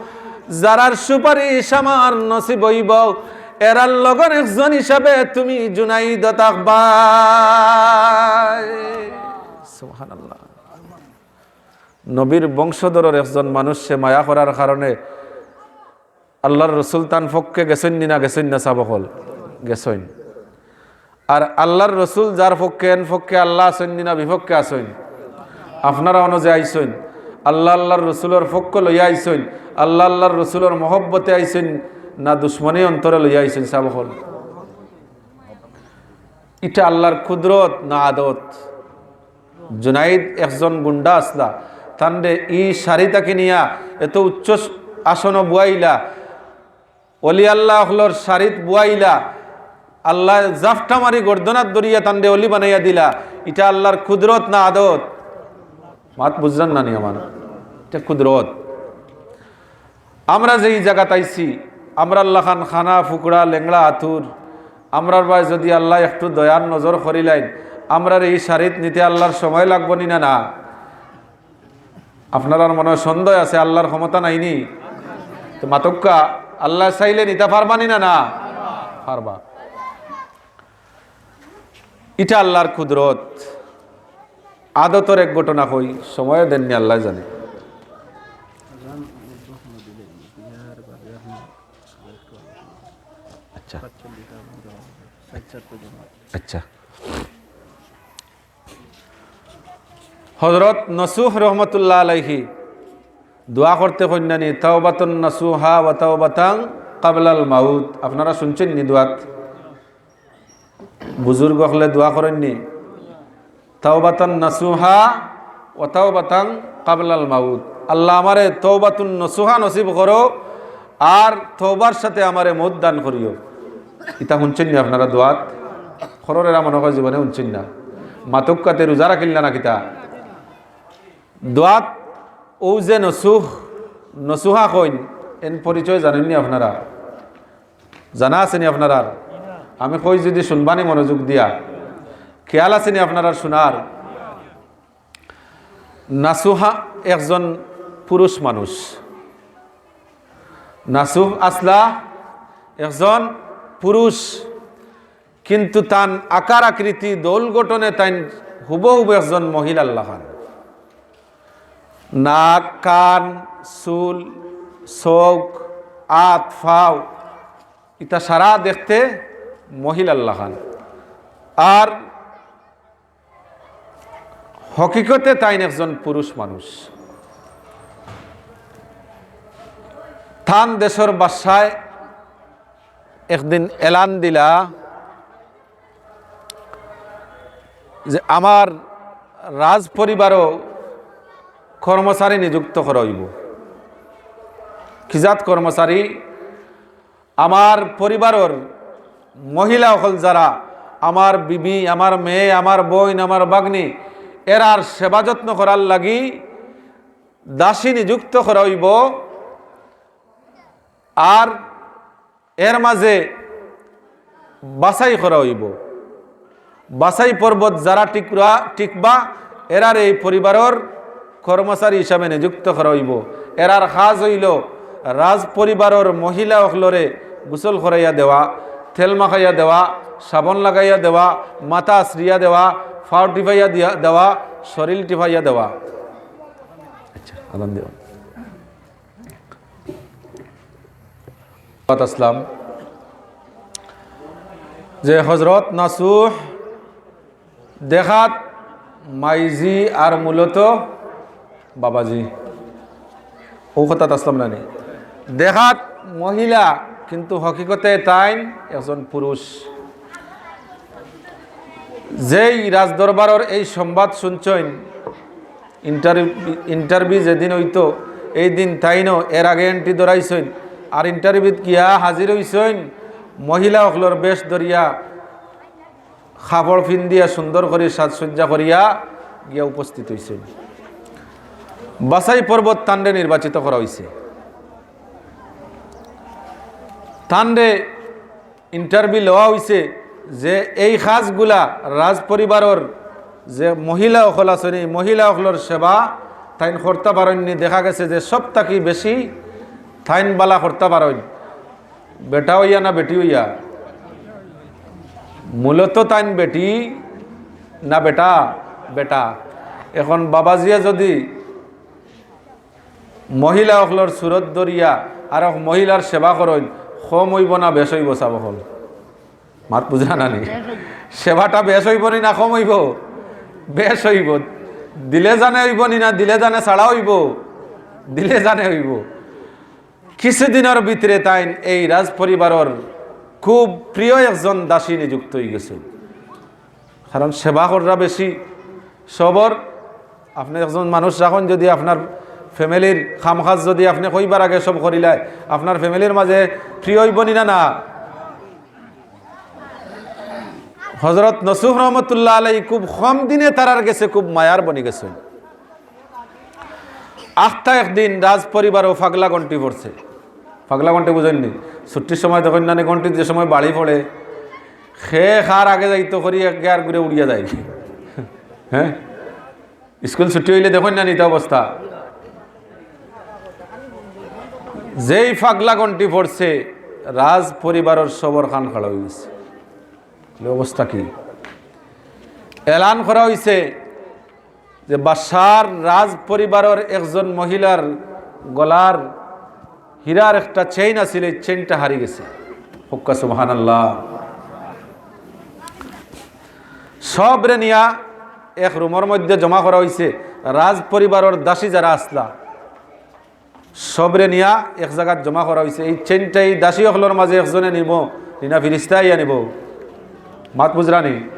যারার সুপারিশ আমার নসিব অইব, এরার লগর একজন হিসাবে তুমি জুনাইদ থাকবায়। সুবহানাল্লাহ। নবীর বংশধরর একজন মানুষরে মায়া করার কারণে আল্লাহর রসুল তান পক্ষে গেছইন নি না গেছইন না সাব অকল? গেছইন। আর আল্লাহর রসুল যার পক্ষে, এন পক্ষে আল্লাহ আছইন নি না বিপক্ষে আছইন? আপনারা অনো যে আইছইন, আল্লাহ আল্লাহর রসুলর পক্ষ লইয়া আইছইন, আল্লাহ আল্লাহর রসুলর মহব্বতে আইছইন, না দুশমনী অন্তরে লইয়া আইছইন? সাব অকল, ইটা আল্লাহর কুদরত না আদত? জুনাইদ একজন গুন্ডা আছলা, তানরে ই সারি থাকি নিয়া এত উচ্চ আসনো বুয়াইলা, অলি আল্লাহ অকলর সারিত বুয়াইলা, আল্লাহ জাফটা মারি গর্দনাত ধরিয়া তানরে অলি বানাইয়া দিলা। ইটা আল্লাহর কুদরত না আদত? মাত বুঝরান না নি আমার? ইটা কুদরত। আমরা যে ই জাগাত আইছি, আমরার লাখান কানা, ফুকরা, লেংড়া, আতুর, আমরার বায় যদি আল্লাহ একটু দয়ার নজর করিলাইন, আমরারে ই সারিত নিতে আল্লাহর সময় লাগবো নি না? না। আপনারার মনে সন্দেহ আছে, আল্লাহর ক্ষমতা নাই নি? তো মাতউক্কা, আল্লাহ চাইলে নিতা পারবা নি না? না, পারবা। ইটা আল্লাহর কুদরত। আদতর এক ঘটনা কই, সময় দেননি, আল্লাহ জানে। আচ্ছা, আচ্ছা। হযরত নসুহ রহমতুল্লাহ আলাইহি দোয়া করতে কইন না নি, "তাওবাতান নাসুহা ওয়া তাওবাতান কাবলাল মাউত।" আপনারা শুনছইন নি দোয়াত? বুজুর্গ অকলে দোয়া করইন নি, "তাওবাতান নাসুহা ওয়া তাওবাতান কাবলাল মাউত।" আল্লাহ, আমারে তওবাতুন নসুহা নসিব করো, আর তওবার সাথে আমারে মউত দান করিও। ইতা শুনছইন নি আপনারা দোয়াত? করর এরা মনে কয় জীবনে শুনছইন না। মাতউক্কা তে রোজা রাখিল না, না কিতা? দোয়াত অউ যে নসুহ, নসুহা কইন, এন পরিচয় জানইন নি আপনারা? জানা আছে নি আপনারার? আমি কই যদি শুনবা নি মনোযোগ দিয়া, খেয়াল আছে নি আপনারার শুনার? নাসুহা একজন পুরুষ মানুষ, নাসুহ আছলা একজন পুরুষ, কিন্তু তান আকার আকৃতি, দৌল গঠনে তাইন হুবহুব একজন মহিলার লাখান। নাক, কান, চুল, চউখ, আত, ফাও, ইতা সারা দেখতে মহিলার লাখান। আর হকিকতে তাইন একজন পুরুষ মানুষ। তান দেশর বাদশায় একদিন এলান দিলা যে আমার রাজ পরিবারও কর্মচারী নিযুক্ত করা অইবো। কি জাত কর্মচারী? আমার পরিবারর মহিলা অকল যারা, আমার বিবি, আমার মেয়ে, আমার বইন, আমার বাগ্নি, এরার সেবা যত্ন করার লাগি দাসী নিযুক্ত করা অইবো। আর এর মাঝে বাছাই করা অইবো। বাছাই পর্বত যারা টিকরা-, টিকবা, এরারে এই পরিবারর কর্মচারী হিসাবে নিযুক্ত করা অইবো। এরার কাজ অইলো রাজ পরিবারর মহিলা অকলরে গোসল করাইয়া দেওয়া, তেল মাখাইয়া দেওয়া, সাবন লাগাইয়া দেওয়া, মাথা আছড়িয়া দেওয়া, ফাও টিপাইয়া দিয়া, দেওয়া, শরীল টিপাইয়া দেওয়া। আচ্ছা, আজান দিও। আসলাম যে হযরত নাসুহ দেখাত মাইজি আর মূলত বাবাজি, অউ কথাত আসলাম না নি? দেখাত মহিলা, কিন্তু হকিকতে তাইন একজন পুরুষ। যেই রাজদরবারর এই সংবাদ শুনছইন, ইন্টারভি-, ইন্টারভিউ যেদিন অইতো, এই দিন তাইনও এর আগে এন্ট্রি ধরাইছইন। আর ইন্টারভিউত গিয়া হাজির অইছইন, মহিলা অকলর বেশ ধরিয়া, কাপড় পিন্দিয়া, সুন্দর করি সাজসজ্জা করিয়া গিয়া উপস্থিত অইছইন। বাছাই পর্বত তানরে নির্বাচিত করা অইছে। তানরে ইন্টারভিউ লওয়া অইছে যে এই কাজগুলা রাজ পরিবারর যে মহিলা অকল আছইন, এই মহিলা অকলর সেবা তাইন করতা পারইন নি। দেখা গেছে যে সব থাকি বেশি তাইন বালা করতা পারইন। বেটা অইয়া না বেটি অইয়া? মূলত তাইন বেটি না বেটা? বেটা। এখন বাবাজিয়ে যদি মহিলা অকলর সুরত ধরিয়া আর এক মহিলার সেবা করইন, কম অইবো না বেশ অইবো সাব অকল? মাত বুঝরা না নি? সেবাটা বেশ অইবো নি না কম অইবো? বেশ অইবো। দিলে জানে অইবো নি না দিলে জানে ছাড়া অইবো? দিলে জানে অইবো। কিছুদিনর ভিতরে তাইন এই রাজপরিবারর খুব প্রিয় একজন দাসী নিযুক্ত অইগেছে। কারণ সেবা কররা বেশি সবর। আপনে একজন মানুষ রাখইন, যদি আপনার ফ্যামিলির কামকাজ যদি আপনে কইবার আগে সব করিলায়, আপনার ফ্যামিলির মাঝে প্রিয় অইবো নি না? না। হজরত নসুহ রহমতুল্লাহ আলাই খুব কম দিনে তারার গেছে খুব মায়ার বনি গেছে। আখতা একদিন রাজপরিবারও ফাগলা ঘন্টি পড়ছে। ফাগলা ঘন্টি বুঝইন নি? ছুটির সময় দেখইন না নি, ঘন্টিত যে সময় বাড়ি পড়ে, খে কার আগে যাইতো করি এক গিয়ার ঘুরে উড়িয়া যায়। হ্যাঁ, স্কুল ছুটি অইলে দেখইন না নি ইতা অবস্থা। যেই ফাগলা ঘন্টি পড়ছে, রাজপরিবারর সবর কান খাড়া অইগেছে। অবস্থা কি? এলান করা অইছে যে বাদশার রাজপরিবারর একজন মহিলার গলার হীরার একটা চেইন আছিল, এই চেইনটা হারি গেছে। হক্কা সুবহানাল্লাহ। সবরে নিয়া এক রুমর মধ্যে জমা করা অইছে। রাজপরিবারর দাসী যারা আছলা, সবরে নিয়া এক জাগাত জমা করা অইছে। এই চেইনটা এই দাসী অকলর মাঝে একজনে নিবো, নি না ফিরিস্তা আইয়া নিবো? মাত বুঝরা নি?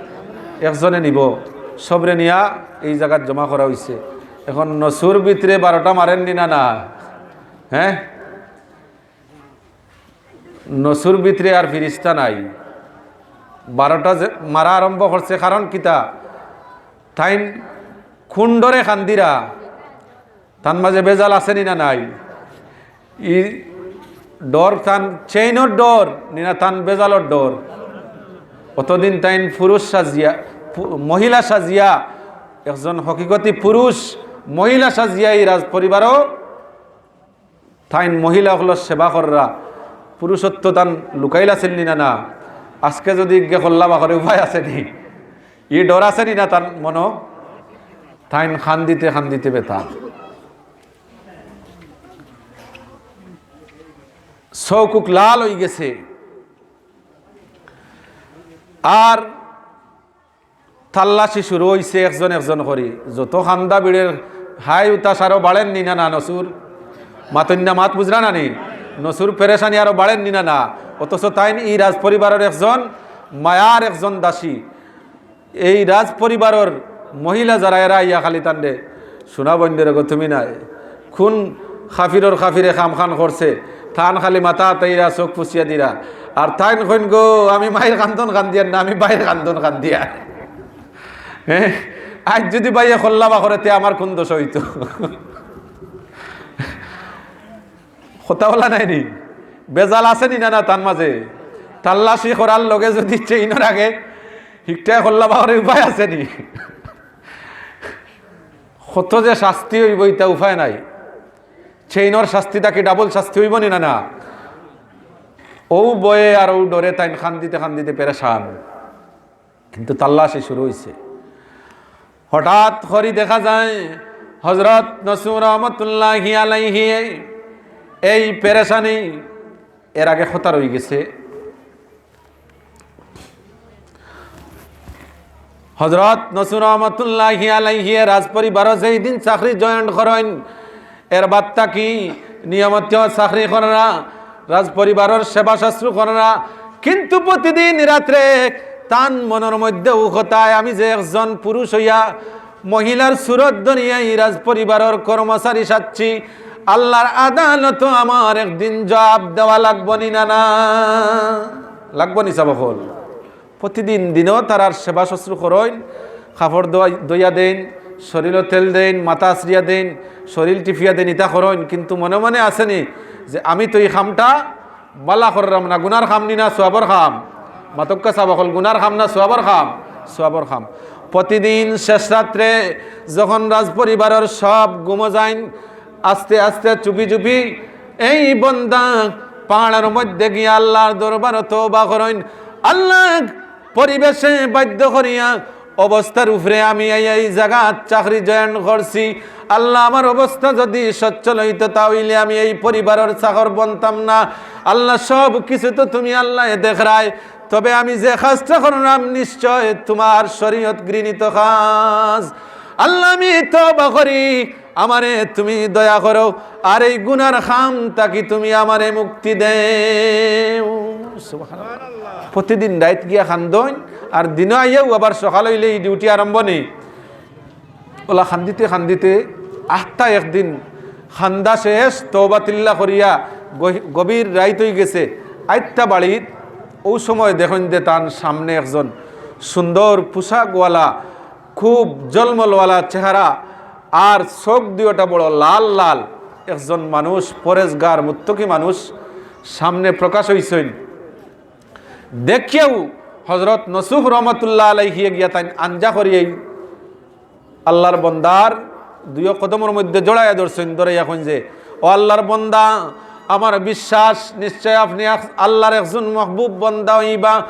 একজনে নিবো। সবরে নিয়া এই জাগাত জমা করা অইছে। এখন নসুর ভিতরে বারোটা মারের নি না? না, হ্যাঁ, নসুর ভিতরে আর ফিরিস্তা নাই। বারোটা যে মারা আরম্ভ করছে, কারণ কিতা? তাইন কুন ডরে কান্দিরা, তান মাঝে ভেজাল আছে নি না নাই? ই ডর তান চেইনর ডর নি না তান ভেজালর ডর? অতদিন তাইন পুরুষ সাজিয়া, পু-, মহিলা সাজিয়া, একজন হকিকতি পুরুষ মহিলা সাজিয়া এই রাজপরিবারও তাইন মহিলা অকলর সেবা কররা। পুরুষত্ব তান লুকাইল আছিল নি না? না। আজকে যদি ইগে করলা বা করে উপায় আছে নি? ই ডর আছে নি না তান মনো? তাইন কান্দিতে কান্দিতে বেতাল। চউখ লাল অইগেছে। আর তাল্লাশি শুরু অইছে একজন একজন করি। যত কান্দা ভিড়ের হায় হুতাশ আরো বাড়ের নি না? না, নসুর মাতইন না, মাত বুঝরা না নি? নসুর পেরেশানি আরো বাড়ের নি না? না। অথচ তাইন ই রাজপরিবারর একজন মায়ার একজন দাসী। এই রাজপরিবারর মহিলা যারা, এরা আইয়া খালি তানরে, "সোনা বইনদের গো, তুমি নাই, কুন কাফিরর কাফিরে কামখান করছে?" তান খালি মাথা আতাইরা, চউখ ফুছিয়া দিরা। আর তাইন কইন, "গো, আমি মাইর কান্দন কান্দিয়ার না, আমি বাইর কান্দন কান্দিয়ার।" হ্যাঁ, আইজ যদি বাইয়ে করলা বা করে, তে আমার কুন দোষ অইতো? কথা বলা নাই নি? ভেজাল আছে নি না? না, তান মাঝে তাল্লাশি করার লগে যদি চেইনর আগে হিকটায় করলা বা করে, উপায় আছে নি? কত যে শাস্তি অইবো, ইতা উপায় নাই। চেইনর শাস্তি থাকি ডাবল শাস্তি অইবো নি না? না। অউ ভয়ে আর অউ ডরে তাইন কান্দিতে কান্দিতে পেরেশান। কিন্তু তাল্লাশি শুরু অইছে। হঠাৎ করি দেখা যায় হজরত নসুর রহমতুল্লাহি আলাইহি এই পেরেশানি এর আগে কথা রই গেছে। হজরত নসুর রহমতুল্লাহি আলাইহি রাজপরিবারও যেই দিন চাকরি জয়েন করইন, এর বাদ থাকি নিয়মিত চাকরি কররা, রাজপরিবারর সেবা শুশ্রূষা কররা, কিন্তু প্রতিদিন রাত্রে তান মনর মধ্যে উখতায়, "আমি যে একজন পুরুষ অইয়া মহিলার সুরত ধরিয়া ই রাজপরিবারর কর্মচারী সাজছি, আল্লার আদালতো আমার একদিন জবাব দেওয়া লাগবো নি না? না, লাগবো নি সাব অকল?" প্রতিদিন দিনও তারার সেবা শুশ্রূষা করইন, কাপড় ধোয়া-, ধইয়া দেইন, শরীরও তেল দেইন, মাথা আছড়িয়া দেইন, শরীর টিপিয়া দেইন, ইতা করইন, কিন্তু মনে মনে আছে নি যে আমি তো ই কামটা বালা কররাম না, গুনার কাম নি না, সওয়াবর কাম? মাতউক্কা সাব অকল, গুনার কাম না সওয়াবর কাম? সওয়াবর কাম। প্রতিদিন শেষ রাত্রে যখন রাজপরিবারর সব ঘুমো যাইন, আস্তে আস্তে চুপি চুপি এই বন্দা পাহাড়র মধ্যে গিয়া আল্লার দরবারো তওবা করইন। "আল্লাহ, পরিবেশে বাধ্য করিয়া অবস্থার উপরে আমি এই, এই জাগাত চাকরি জয়েন করছি। আল্লাহ, আমার অবস্থা যদি সচ্ছল অইতো, তা অইলে আমি এই পরিবারর চাকর বনতাম না। আল্লাহ, সব কিছু তো তুমি আল্লায় দেখরায়।" তবে আমি যে কাজটা করলাম নিশ্চয় তোমার শরীয়ত ঘৃণিত কাজ। আল্লাহ, আমি তওবা করি, আমারে তুমি দয়া করো, আর এই গুনার কাম থাকি তুমি আমারে মুক্তি দেও। সুবহানাল্লাহ। প্রতিদিন রাইত গিয়া কান্দইন, আর দিনো আইয়াও আবার সকাল অইলে এই ডিউটি আরম্ভ নি। অলা কান্দিতে কান্দিতে আখতা একদিন কান্দা শেষ, তওবা তিল্লা করিয়া গহি-, গভীর রাইত অইগেছে। আইতা বাড়িত, অউ সময় দেখইন যে তান সামনে একজন সুন্দর পোশাকওয়ালা, খুব ঝলমলওয়ালা চেহারা, আর চোখ দুইওটা বড় লাল লাল একজন মানুষ, পরেজগার মুত্তকি মানুষ সামনে প্রকাশ অইছইন। দেখিয়াউ হজরত নসুহ রহমতুল্লাহ আলাইহিয়ে গিয়া তাইন আঞ্জা করিয়াই আল্লাহর বন্দার দুইও কদমর মধ্যে জড়াইয়া ধরছইন, ধরাইয়া কইন যে, "ও আল্লাহর বন্দা, আমার বিশ্বাস নিশ্চয় আপনে এক-, আল্লাহর একজন মাহবুব বন্দা অইবা।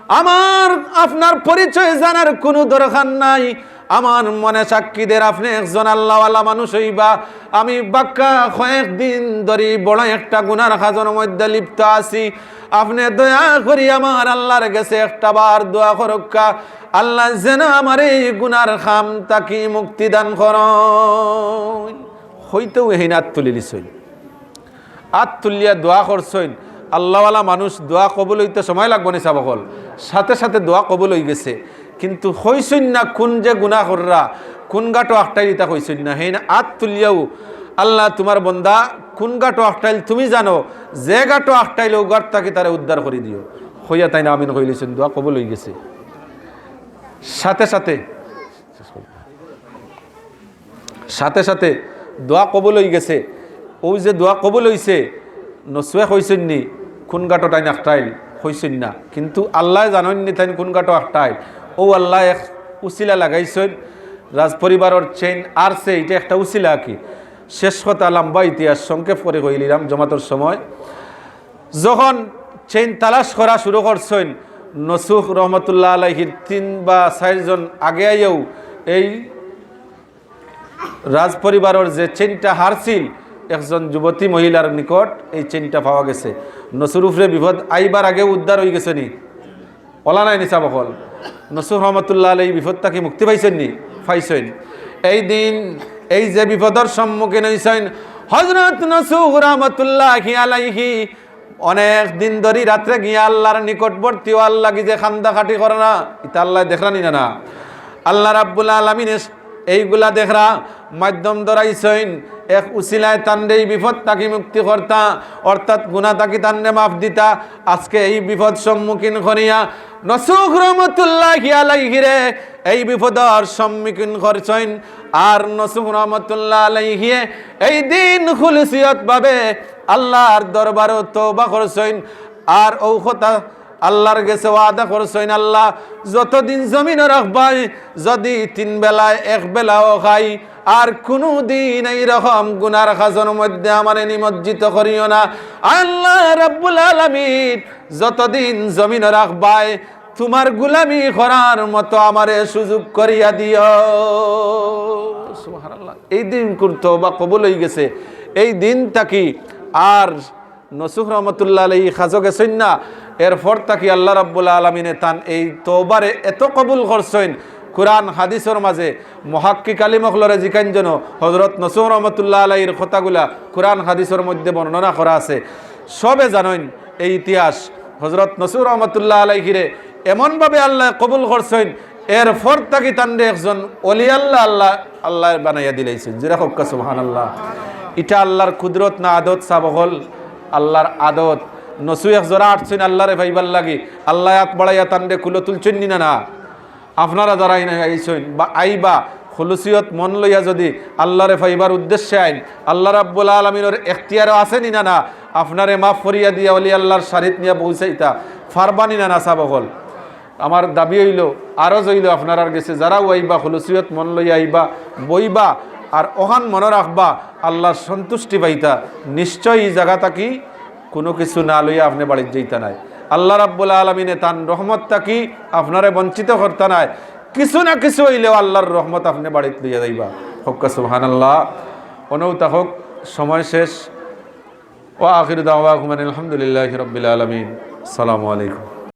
আমার আপনার পরিচয় জানার কুনু দরকার নাই। আমার মনে সাক্ষী দের আপনে একজন আল্লাহওয়ালা মানুষ অইবা। আমি বাক্কা কয়েকদিন ধরি বড় একটা গুনার কাজর মধ্যে লিপ্ত আছি। আপনে দয়া করি আমার আল্লাহর গেছে একটা বার দোয়া করউক্কা।" আল্লাহ যেন আমার এই গুনার কাম থাকি মুক্তি দান করইন। কইতেউ এহিন আত তুলিলিছইন, আত তুলিয়া দোয়া করছইন। আল্লাহওয়ালা মানুষ, দোয়া কবুল অইতে সময় লাগবো নি সাব অকল? সাথে সাথে দোয়া কবুল অইগেছে, কিন্তু কইছইন না কুন যে গুনা কররা, কুন গাটো আখটাইল ইতা কইছইন না। হেইন আত তুলিয়াউ, "আল্লাহ, তুমার বন্দা কুন গাটো আখটাইল তুমি জানো, যে গাটো আখটাইল অউ গাট থাকি তারে উদ্ধার করি দিও।" কইয়া তাইন আমিন কইলিছইন, দোয়া কবুল অইগেছে। সাথে সাথে, সাথে সাথে দোয়া কবুল অইগেছে। অউ যে দোয়া কবুল অইছে, নসুয়ে কইছইন নি কুন গাটো তাইন আখটাইল, কইছইন না, কিন্তু আল্লায় জানইন নি তাইন কুন গাটো আখটাইল। অউ আল্লায় এক উছিলা লাগাইছইন, রাজপরিবারর চেইন আরছে, ইটা একটা উছিলা কি। শেষ কথা, লাম্বা ইতিহাস সংক্ষেপ করি কইলিরাম জমাতর সময়। যখন চেইন তালাশ করা শুরু করছইন, নসুহ রহমতুল্লাহ আলাইহির তিন বা চাইরজন আগে আইয়াউ এই রাজপরিবারর যে চেইনটা হারছিল, একজন যুবতী মহিলার নিকট এই চেইনটা পাওয়া গেছে। নসুর উপরে বিপদ আইবার আগেউ উদ্ধার অইগেছে নি? অলা নায় নি সাব অকল? নসুহ রহমতুল্লাহ আলাইহি বিপদ থাকি মুক্তি পাইছইন নি? পাইছইন। এই দিন এই যে বিপদর সম্মুখীন অইছইন হজরত নসুহ রহমতুল্লাহি আলাইহি, অনেক দিন ধরি রাত্রে গিয়া আল্লাহর নিকটবর্তী অওয়ার লাগি যে কান্দাকাটি করে না, ইতা আল্লায় দেখরা নি না? না, আল্লাহ রাব্বুল আলামিনে এইগুলা দেখরা, মাধ্যম ধরাইছইন, এক উছিলায় তানরে এই বিপদ থাকি মুক্তি করতা, অর্থাৎ গুনা থাকি তানরে মাফ দিতা। আজকে এই বিপদ সম্মুখীন করিয়া নসুহ রহমতুল্লাহি আলাইহিরে এই বিপদর সম্মুখীন করছইন। আর নসুহ রহমতুল্লাহ আলাইহিয়ে এই দিন খুলুসিয়ত ভাবে আল্লাহর দরবারো তওবা করছইন। আর অউ কথা আল্লাহর গেছে ওয়াদা করছইন, "আল্লাহ, যতদিন জমিনো রাখবায়, যুদি তিন বেলায় এক বেলাও খাই, আর কুনুদিন এই রকম গুনার কাজর মধ্যে আমারে নিমজ্জিত করিও না।" আল্লাহ রাব্বুল আলামিন যতদিন জমিনো রাখবায়, তুমার গুলামি করার মতো আমারে সুযোগ করিয়া দিও। সুবহানাল্লাহ। এই দিন কুন তওবা কবুল অইগেছে, এই দিন থাকি আর নসুহ রহমতুল্লাহ আলাইহি কাজো গেছইন না। এরপর থাকি আল্লাহ রাব্বুল আলামিনে তান এই তওবারে এত কবুল করছইন। কুরআন হাদিসর মাঝে মুহাক্কিক আলিম অকলরে জিকাইন যেন হজরত নসুহ রহমতুল্লাহ আলাইহির কথাগুলা কুরআন হাদিসর মধ্যে বর্ণনা করা আছে। সবে জানইন এই ইতিহাস। হজরত নসুহ রহমতুল্লাহ আলাইহিরে এমনভাবে আল্লায় কবুল করছইন, এরপর থাকি তানরে একজন অলি আল্লাহ, আল্লাহ, আল্লায় বানাইয়া দিলাইছইন। জোরে কউক্কা সুবহানাল্লাহ। ইটা আল্লাহর কুদরত না আদত সাব অকল? আল্লাহর আদত। নসু এক জোড়া আটছইন আল্লাহরে পাইবার লাগি, আল্লায় আত বাড়াইয়া তানরে কুলো তুলছইন নি না? না, আপনারা যারা ইনো আইছইন বা আইবা, খুলুসিয়ত মন লইয়া যুদি আল্লাহরে পাইবার উদ্দেশ্যে আইন, আল্লাহ রাব্বুল আলামিনর এখতিয়ারও আছে নি না? না, আপনারে মাফ করিয়া দিয়া অলি আল্লাহর সারিত নিয়া পৌঁছাইতা পারবা নি না? না সাব অকল, আমার দাবি অইলো, আরজ অইলো আপনারার গেছে, যারাউ আইবা, খুলুসিয়ত মন লইয়া আইবা, বইবা, আর অখান মনো রাখবা, আল্লাহর সন্তুষ্টি পাইতা। নিশ্চয়ই ই জাগা থাকি কুনু কিছু না লইয়া আপনে বাড়িত যাইতা নায়। আল্লাহ রাব্বুল আলামিনে তান রহমত থাকি আপনারে বঞ্চিত করতা নায়। কিছু না কিছু অইলেও আল্লাহর রহমত আপনে বাড়িত লইয়া যাইবা। কউক্কা সুবহানাল্লাহ। অনউ থাকউক, সময় শেষ। ওয়া আখিরু দাওয়াহুম আনিল হামদুলিল্লাহি রাব্বিল আলামিন। আসসালামু আলাইকুম।